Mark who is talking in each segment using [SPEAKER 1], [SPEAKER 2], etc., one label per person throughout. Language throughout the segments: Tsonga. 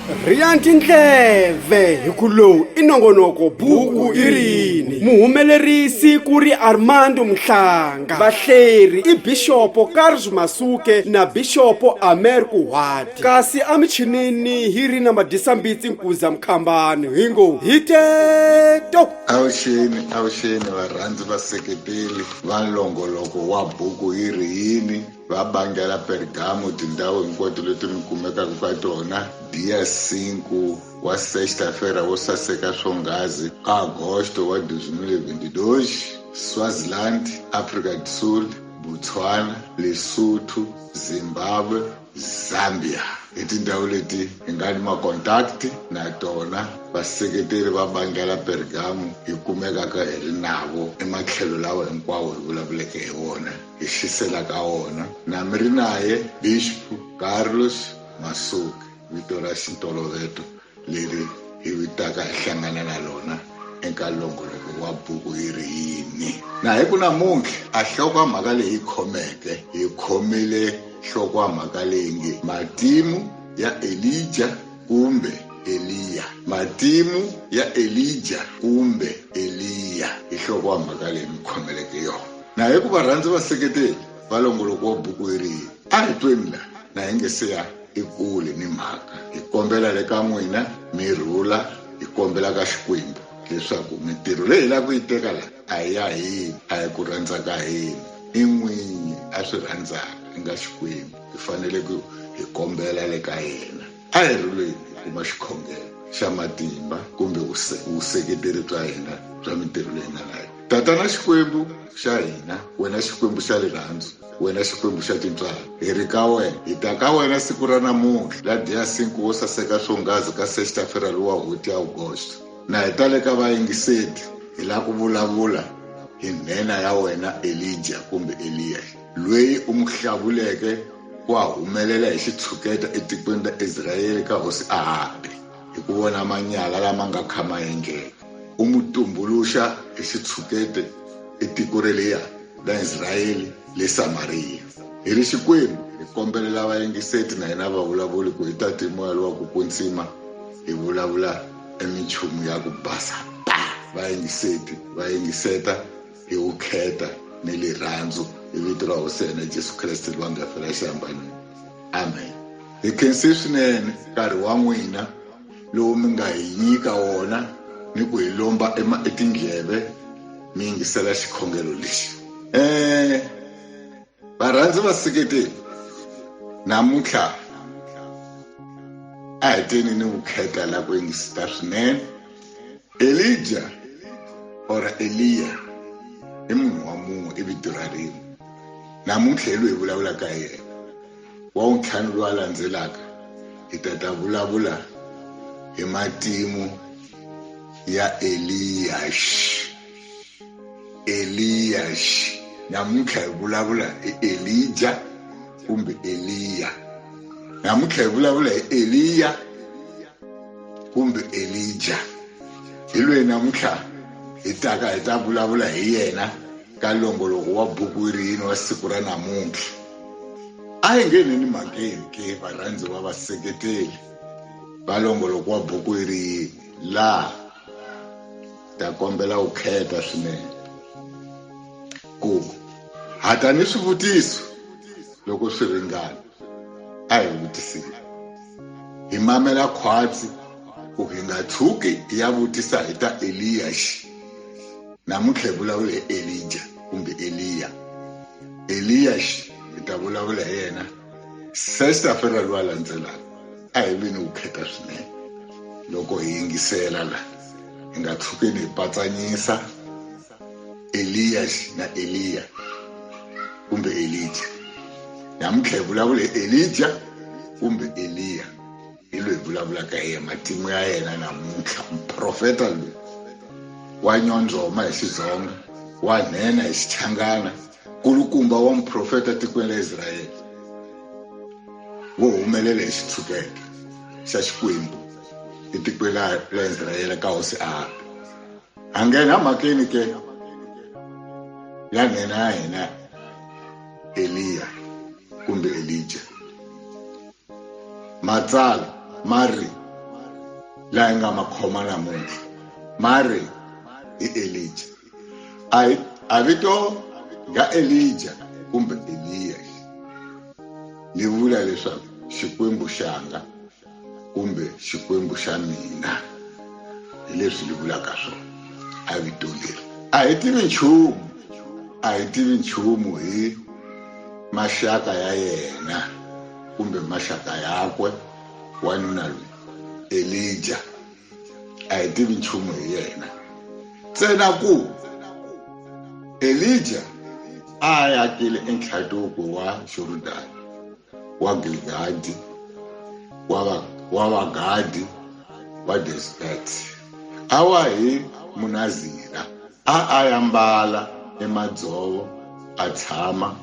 [SPEAKER 1] Rhiya tindleve hi ku lowu i nongonoko buku i ri yini muhumelerisi ku ri Armando Mhlanga vahleri i Bixopo Carlos Masuke na Bixopo Amer Kuhwati kasi emichinini hi ri na Madisambitsi Nkuza Mkhambani hi ngo hi teto.
[SPEAKER 2] Avuxeni, avuxeni varhandzi vaseketeli va nlongoloko wa buku yi ri yini va bangela Pergamo tindhawu hinkwato leti mi kumekaka ka tona dia 5 wa sexta-feira wo saseka swonghasi ka agosto wa 2022 Swaziland, Afrika do Sul, Botswana, Lesotho, Zimbabwe, Zambia i tindhawu leti hi nga ni makontakti na tona vaseketeri va bandla la Pergamo hi kumekaka hi ri navo ematlhelo lawa hinkwawo hi vulavuleke hi wona hi xiselaka wona na mi ri naye Bishop Carlos Masuke vito ra xintoloveto leri hi vitaka hi hlangana na lona eka longoloko wa buku yi ri yini na hi ku namuntlha a hlokomhaka leyi khomeke hi khomile hlokomhaka leyi nge matimu ya Elija kumbe Eliya matimu ya Elija kumbe Eliya hi hlokomhaka leyi mi khomeleke yona na hi ku varhandzi vaseketeli va longoloko wa buku yi ri yini a hi tweni la na hi nge se ya ekule ni mhaka hi kombela le ka n'wina mi rhula hi kombela ka Xikwembu leswaku mintirho leyi hi lava ku yi teka la a hi ya hina a hi ku rhandza ka hina i n'winyi a swi rhandzaka i nga Xikwembu hi fanele ku hi kombela le ka yena a hi rhuleni hi kuma xikhongelo xa matimba kumbe vuseketeri bya hina bya mintirho leyi nga na yona tatana Xikwembu xa hina wena Xikwembu xa rirhandzu wena Xikwembu xa tintswalo hi ri ka wena hi ta ka wena siku ra namuntlha la dia 5 wo saseka swonghasi ka sexta-feira lowa hoti ya Augusto na hi ta le ka vayingiseti hi lava ku vulavula hi nhenha ya wena Elija kumbe Eliya loyi u n'wi hlawuleke ku a humelela hi xitshuketa etikweni ra Israyele ka hosi Ahabi hi ku vona manyala lama nga kha ma endleka u n'wi tumbuluxa hi xitshukete etiko reliya ra Israyele le Samariya hi ri Xikwembu hi kombelela vayingiseti na hina vavulavuli ku hi tati moya lowa ku kwetsima hi vulavula eminchumu ya ku basa pa vayingiseti va yingiseta hi vukheta ni rirhandzu hi vito ra hosi yena Jesu Kreste loyi a nga fela exihambanweni amen hi khense swinene nkarhi wa n'wina lowu mi nga hi nyika wona ni ku hi lomba etindleve mi yingisela xikhongelo lexi um varhandzi vaseketeli namuntlha a hi teni ni vukheta la ku yingiseta swinene Elija or Eliya i munhu wa mun'we i vito ra rin'we namuntlha hi loyi hi vulavulaka hi yena wa wuntlhanu lowu a landzelaka hi ta ta vulavula hi matimu ya Eliyax Eliyax namuntlha hi vulavula hi Elija kumbe Eliya namuntlha hi vulavula hi Eliya kumbe Elija hi loyi namuntlha hi taka hi ta vulavula hi yena ka longoloko wa buku yi ri yini wa siku ra namuntlha a hi ngheneni mhakeni ke varhandzi va vaseketeli va longoloko wa buku yi ri yini laha ta kombela u kheta swinene ku hata ni swivutiso loko swi ringana a hi vutisile hi mamela khwatsi ku hi nga tshuki hi ya vutisa hi ta Eliyaxi namuntlha hi vulavula hi Elija kumbe Eliya Eliyaxi hi ta vulavula hi yena sexta-feira lowa landzelaka a hi vi ni vukheta swinene loko hi yingisela la hi nga tshukeni hi patsanyisa Eliyaxi na Eliya kumbe Elija namuntlha hi vulavula hi Elija kumbe Eliya hi loyi hi vulavulaka hi yena matimu ya yena namuntlha muprofeta loyi wa nyondzoma hi Xitsonga wa nhenha hi Xichangana kulukumba wa muprofeta tikweni la Israyele wo humelela hi xitshuketa xa Xikwembu etikweni la Israyele ka hosi Ahabi a nghena mhakeni ke ya nhenha ya hina Eliya kumbe Elija Matsalwa ma ri. Laha hi nga ma khoma namuntlha ma ri hi Elija. A vito nga Elija kumbe Eliya li vula leswaku Xikwembu xanga kumbe Xikwembu xa mina, hi leswi li vulaka swona a vito leri. A hi tivi nchumu, a hi tivi nchumu hi maxaka ya yena kumbe maxaka yakwe wanuna loyi Elija, a hi tivi nchumu hi yena ntsena ku Elija a yakile entlhatuko wa Jordani wa Gilgadi wa Vagadi wa Desert, a wa hi Munazira, a a yambala emadzovo, a tshama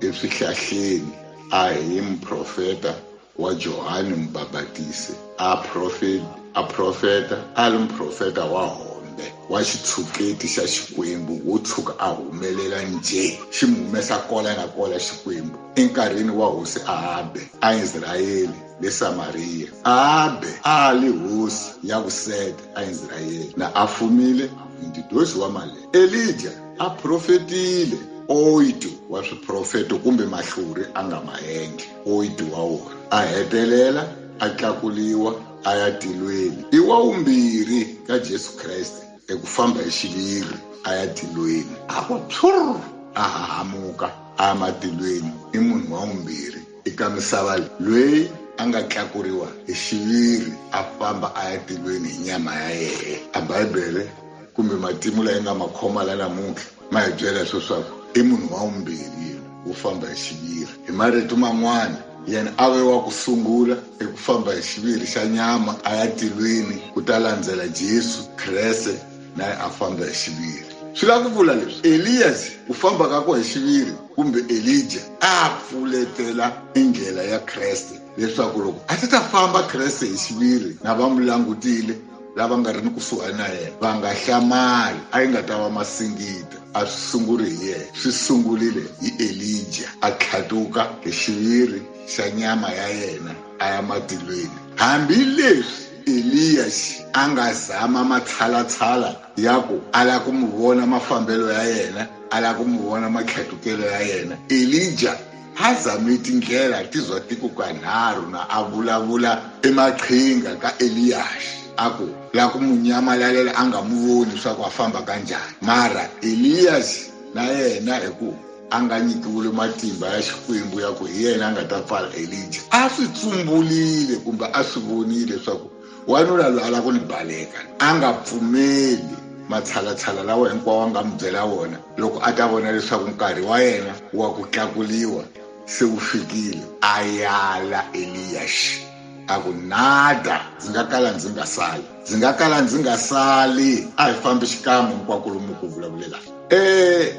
[SPEAKER 2] eswihlahleni, a hi muprofeta wa Johani Mubabatisi, a profeta, a ri muprofeta wa hombe wa xitshuketi xa Xikwembu wo tshuka a humelela njhe xi mu humesa kola na kola Xikwembu enkarhini wa hosi Ahabe a Israyele le Samariya. Ahabe a li hosi ya vusete a Israyele na a fumile 22 wa malembe. Elija a profetile oito wa swiprofeto kumbe mahluri a nga ma endla oito wa wona, a hetelela a tlakuliwa a ya tilweni. I wa vumbirhi ka Jesu Kreste eku famba hi xiviri a ya tilweni, a ku pshurr a hahamuka a ya matilweni. I munhu wa vumbirhi eka misava loyi a nga tlakuriwa hi xiviri a famba a ya tilweni hi nyama ya yena. A Bibele kumbe matimu lawa yi nga ma khoma la namuntlha ma hi byela leswaku i munhu wa vumbirhi wo famba hi xiviri. Hi marito man'wana, yena a ve wa ku sungula eku famba hi xiviri xa nyama a ya tilweni ku ta landzela Jesu Kreste na ye a famba hi xiviri. Swi lava ku vula leswi Eliyasi ku famba ka ku hi xiviri kumbe Elija a pfuletela indlela ya Kreste leswaku loko a ti ta famba Kreste hi xiviri na va mu langutile lava nga ri ni kusuhani na yena va nga hlamali, a yi nga ta va masingita. A swi sunguri hi yena, swi sungulile hi Elija a tlhatuka hi xiviri xa nyama ya yena a ya matilweni. Hambileswi Eliyasi a nga zama matshalatshala ya ku a lava ku mu vona mafambelo ya yena, a lava ku mu vona matlhatukelo ya yena, Elija a zame tindlela ti zwa tiko kanharhu na a vulavula emaqhinga ka Eliyasi a ku la ku mu nyamalalela a nga mu voni leswaku a famba kanjhani. Mara Eliyasi na yena hi ku a nga nyikiwile matimba ya Xikwembu ya ku hi yena a nga ta pfala Elija, a swi tsumbulile kumbe a swi vonile leswaku wanuna loyi a lava ku ni baleka, a nga pfumeli matshalatshala lawa hinkwawo a nga mu byela wona. Loko a ta vona leswaku nkarhi wa yena wa ku tlakuliwa se wu fikile, a yala Eliyasi a ku nada, ndzi nga kala ndzi nga sali, ndzi nga kala ndzi nga sali, a hi fambi xikan'we hinkwako lomu ku vulavulela.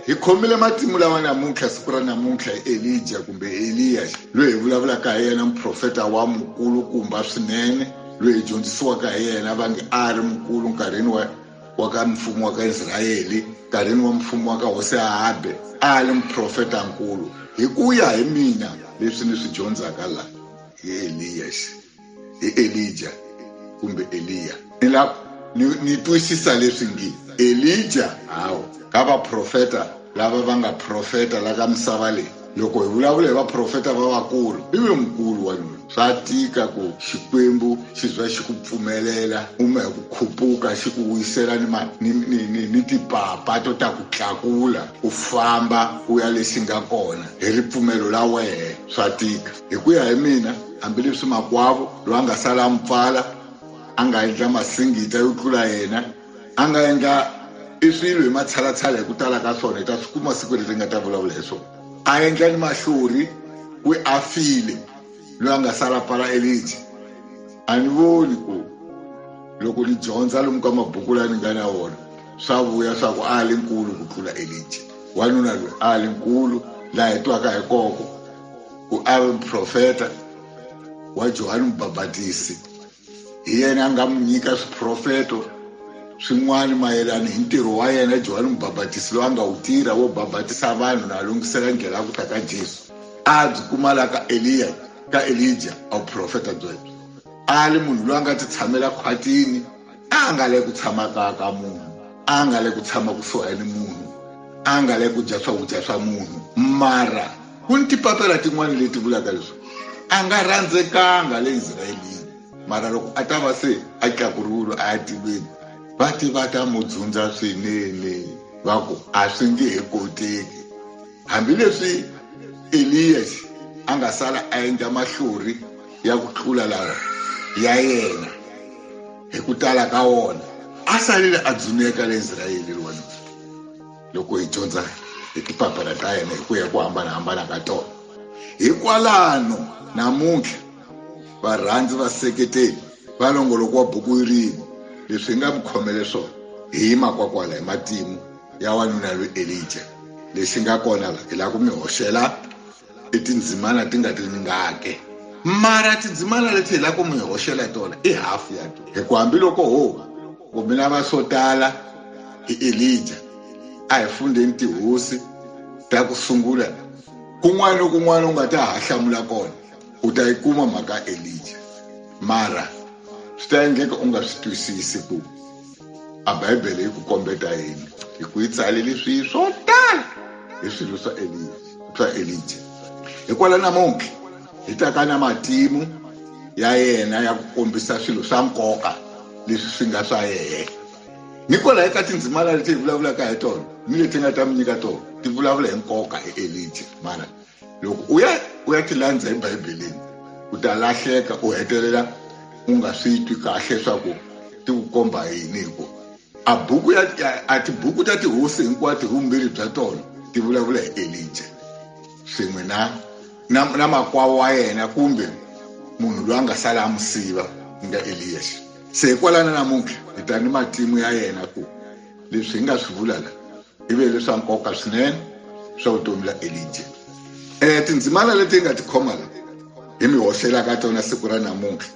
[SPEAKER 2] Hi khomile matimu lawa namuntlha, siku ra namuntlha, hi Elija kumbe Eliyasi loyi hi vulavulaka hi yena, muprofeta wa mukulukumba swinene loyi hi dyondzisiwaka hi yena, va nge a ri mukulu nkarhini wa ka mfumo wa ka Israyeli, nkarhini wa mfumo wa ka hosi Ahabe, a ri muprofeta nkulu. Hi ku ya hi mina leswi ni swi dyondzaka la hi Eliyasi, hi Elija kumbe Eliya, ni la ni twisisa leswi nge Elija hawu ka vaprofeta lava va nga profeta la ka misava leyi. Loko hi vulavula hi vaprofeta va vakulu, i ve mukulu wa nuna. Swa tika ku Xikwembu xi za xi ku pfumelela u ma hi ku khupuka, xi ku vuyisela ni tipapa to ta ku tlakula u famba u ya lexi nga kona hi ripfumelo la wehe. Swa tika. Hi ku ya hi mina, hambileswi makwavo loyi a nga sala a mu pfala a nga endla masingita yo tlula yena, a nga endla i swilo hi matshalatshala hi ku tala ka swona, hi ta swi kuma siku leri nga ta vulavula hi swona. A endla ni mahlori ku a file loyi a nga sala pfala Elija. A ni voni ku loko ni dyondza lomu ka mabuku lawa ni nga na wona swa vuya swa ku a li nkulu ku tlula Elija. Wanuna loyi a li nkulu laha hi twaka hi koko ku a ri muprofeta wa Johani Mubabatisi, hi yena a nga mu nyika swiprofeto swin'wana mayelana hi ntirho wa yena Johani Mubabatisi loyi a nga wu tirha wo babatisa vanhu na lunghisela ndlela ya ku ta ka Jesu. A byi kuma la ka Eliya, ka Elija a vuprofeta byebyo. A li munhu loyi a nga ti tshamela khwatini, a nga le ku tshama ka ka munhu, a nga le ku tshama kusuhi ni munhu, a nga le ku dya swakudya swa munhu. Mara ku ni tipapela tin'wana leti vulaka leswi a nga rhandzekanga le Israelini, mara loko a ta va se a tlakuriwile a ya tilweni, va ti va ta mu dzundza swinene, va ku a swi nge he koteki. Hambileswi Eliyasi a nga sala a endla mahlori ya ku tlula lawa ya yena hi ku tala ka wona, a salile a dzuneka le Israyele lona. Loko hi dyondza hi tipapela ta yena hi ku ya ku hambanahambana ka tona. Hikwalano namuntlha varhandzi vaseketeli va longoloko wa buku yirini, leswi hi nga mi khomele swona hi yima kwakwala hi matimu ya wanuna loyi Elija. Lexi nga kona la hi lava ku mi hoxela i tindzimana ti nga ti ngake, mara tindzimana leti hi lava ku mi hoxela tona i hafu ya tona. Hi ku hambiloko ho ku mi lava swo tala hi Elija, a hi fundeni tihosi ta ku sungula. Kun'wana ni kun'wana u nga ta ha hlamula kona, u ta yi kuma mhaka Elija, mara swi ta endleka u nga swi twisisi ku a Bibele yi ku kombeta yini, hi ku yi tsalele swilo swo tala hi swilo swa Elija, swa Elija. Hikwalaho namuntlha hi ta ka na matimu ya yena ya ku kombisa swilo swa nkoka leswi swi nga swa yena. Ni kwalaho ka tindzimana leti hi vulavulaka hi tona ni leti nga ta mi nyika tona, ti vulavula hi nkoka hi Elija. Mara loko u ya u ya ti landza eBibeleni, u ta lahleka, u hetelela u nga swi twi kahle leswaku ti ku komba yini, hi ku a buku ya a tibuku ta tihosi hinkwato hi vumbirhi bya tona ti vulavula hi Elija swin'we na makwavo wa yena kumbe munhu loyi a nga sala a mu siva nga Eliyasi. Se hikwalano namuntlha hi ta ni matimu ya yena, ku leswi hi nga swi vula la i ve leswa nkoka swinene swa vutomi la Elija. Tindzimana leti hi nga ti khoma la hi mi hoxela ka tona siku ra namuntlha,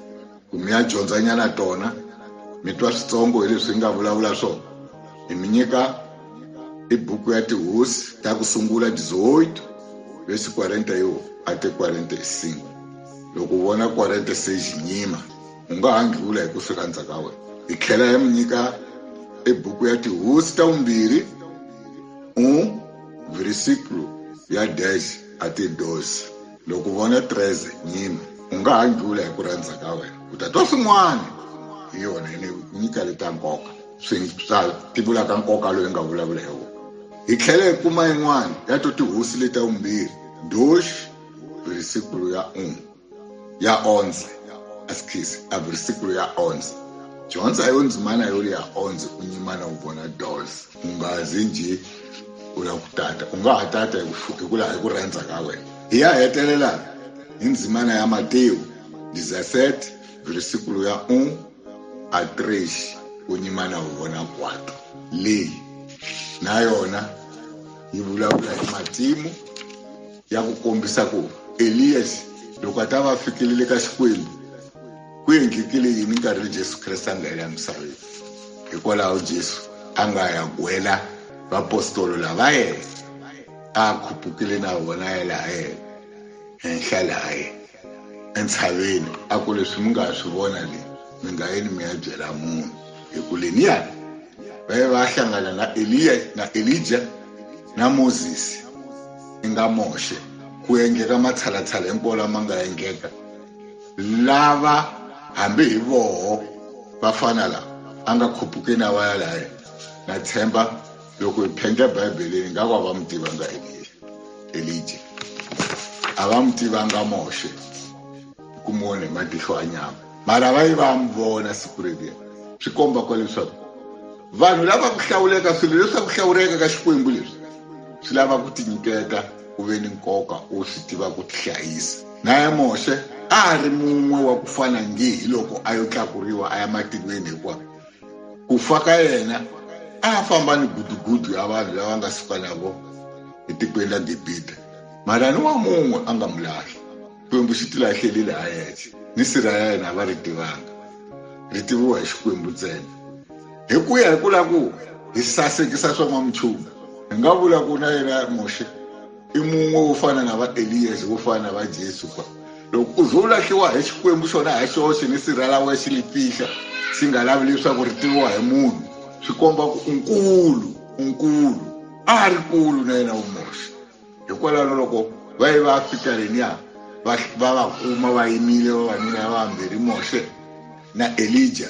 [SPEAKER 2] ku mi ya dyondzanyana tona, mi twa switsongo hi leswi hi nga vulavula swona. Hi mi nyika i buku ya tihosi ta ku sungula 18 verse 41 a te 45. Loko u vona 46 nyima, u nga ha ndlula hi ku swi rhandza ka wena. Hi tlhela hi mi nyika i buku ya tihosi ta vumbirhi 1 versículo ya 10 a te 12. Loko u vona 13 nyima, u nga ha ndlula hi ku rhandza ka wena, u ta twa swin'wana hi yona. Yi nyika leta nkoka swi swa ti vulaka nkoka loyi nga vulavula hi wona. Hi tlhela hi kuma yin'wana ya to tihosi leta vumbirhi 2 versículo ya 1 ya 11, askies a versículo ya 11. Dyondza yo ndzimana yo ya 11, u nyimana u vona 12. U nga zi njhe u lava ku tata, u nga ha tata hi ku laha hi ku rhandza ka wena. Hi ya hetelela hi ndzimana ya Matewu 17 versículo ya 1 a 3, u nyimana u vona 4. Leyi na yona yi vulavula hi matimu ya ku kombisa ku Elias loko a ta va fikelele ka Xikwembu ku endlekile yini nkarhi Jesu Kreste a nga ya emisaveni. Hikwalaho Jesu a nga ya gwela vapostolo lava yena a khupukile na vona ya laha yena henhla laha yena entshaveni, a ku leswi mi nga swi vona le mi nga yeni mi ya byela munhu, hi ku leniya va ye va hlangana na Eliya na Elija na Moses i nga Moxe, ku endleka matshalatshala hinkwawo lama nga endleka, lava hambi hi voho va fana lava a nga khupuki na va ya laha. Na tshemba loko hi phendla Bibeleni nga ku a va mi tivanga Elija, a va mi tivanga Moxe, ku mi vona hi matihlo ya nyama, mara va yi va mi vona siku reriya. Swi komba kwa leswaku vanhu lava ku hlawuleka, swilo leswi ku hlawuleka ka Xikwembu leswi swi lava ku tinyiketa, u ve ni nkoka, u swi tiva ku tihlayisa. Na ya Moxe a ri mun'we wa ku fana nge hi loko a yo tlakuriwa a ya matilweni, hikuva ku fa ka yena a famba ni gudugudu ya vanhu lava nga suka na vo etikweni la Gibita, mara ni wa mun'we a nga mu lahli. Xikwembu xi tilahlelile ha yexe, ni sirha ya yena a va ri tivanga, ri tiviwa hi Xikwembu ntsena. Hi ku ya hi ku lava ku hi sasekisa swa n'wamuchumu, hi nga vula ku na yena Moxe i mun'we wo fana na va Elias, wo fana na va Jesu kwa. Loko u ze u lahliwa hi Xikwembu xona ha xoxe ni sirha la wena xi li fihla xi nga lavi leswaku ri tiviwa hi munhu, swi komba ku u nkulu, u nkulu. A ri kulu na yena Muxe. Hikwalaho loko va ye va fika leniya va va va kuma va yimile vavanuna vambirhi Moxe na Elija,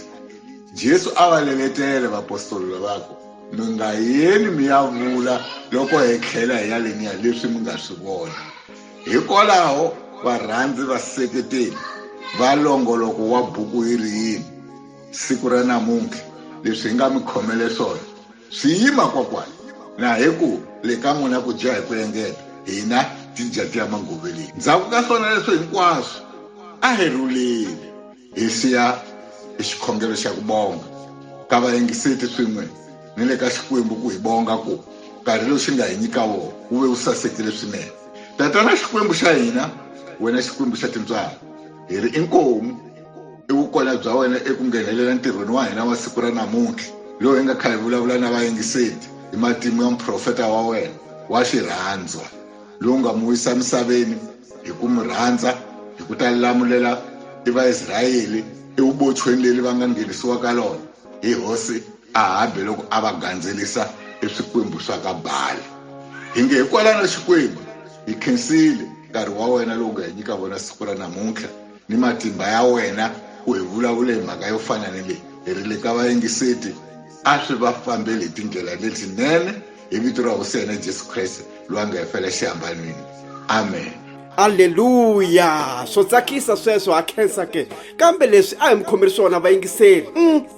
[SPEAKER 2] Jesu a va leletele vaapostolo lavako, mi nga yeni mi ya vula loko hi tlhela hi ya leniya leswi mi nga swi vona. Hikwalaho varhandzi vaseketeli va longoloko wa buku yi ri yini siku ra namuntlha leswi hi nga mi khomele swona swi yima kwakwala na hi ku le ka n'wina ku dya hi ku engeta hina ti dya ti ya mangoveleni ndzhaku ka swona leswo hinkwaswo a hi rhulile hi siya i xikhongelo xa ku bonga ka vayingiseti swin'we ni le ka Xikwembu ku hi bonga ku nkarhi lowu xi nga hi nyika wona wu ve wu sasekile swinene. Tatana Xikwembu xa hina, wena Xikwembu xa tintswalo, hi ri inkomu i vukona bya wena eku nghenelela ntirhweni wa hina wa siku ra namuntlha lowu hi nga kha hi vulavula na vayingiseti hi matimu ya muprofeta wa wena wa xirhandzwa lowu nga mu wisa misaveni hi ku mu rhandza hi ku ta lamulela i Vaisrayele evubochweni leri va nga nghenisiwa ka lona hi hosi Ahabi loko a va gandzelisa eswikwembu swa ka Baali. Hi nge hikwalano Xikwembu hi khensile nkarhi wa wena lowu nga hi nyika vona siku ra namuntlha ni matimba ya wena ku hi vulavula hi mhaka yo fana ni leyi hi ri le ka vayingiseti a swi va fambeli hi tindlela letinene hi vito ra hosi yena Jesu Kreste loyi a nga hi fela xihambanweni amen.
[SPEAKER 1] Aleluya! Swo tsakisa sweswo, ha khensa ke. Kambe leswi a hi mi khomeri swona vayingiseri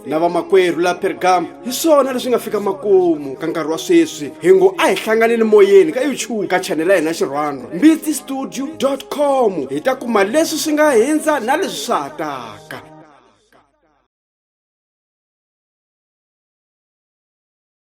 [SPEAKER 1] na vamakwerhu la Pergamo, hi swona leswi nga fika makumu ka nkarhi wa sweswi. Hi ngo a hi hlanganeni moyeni ka YouTube ka chanela ya hina Xirhwandwa mbitsistudio.com hi ta kuma leswi swi nga hindza na leswi swa ha taka.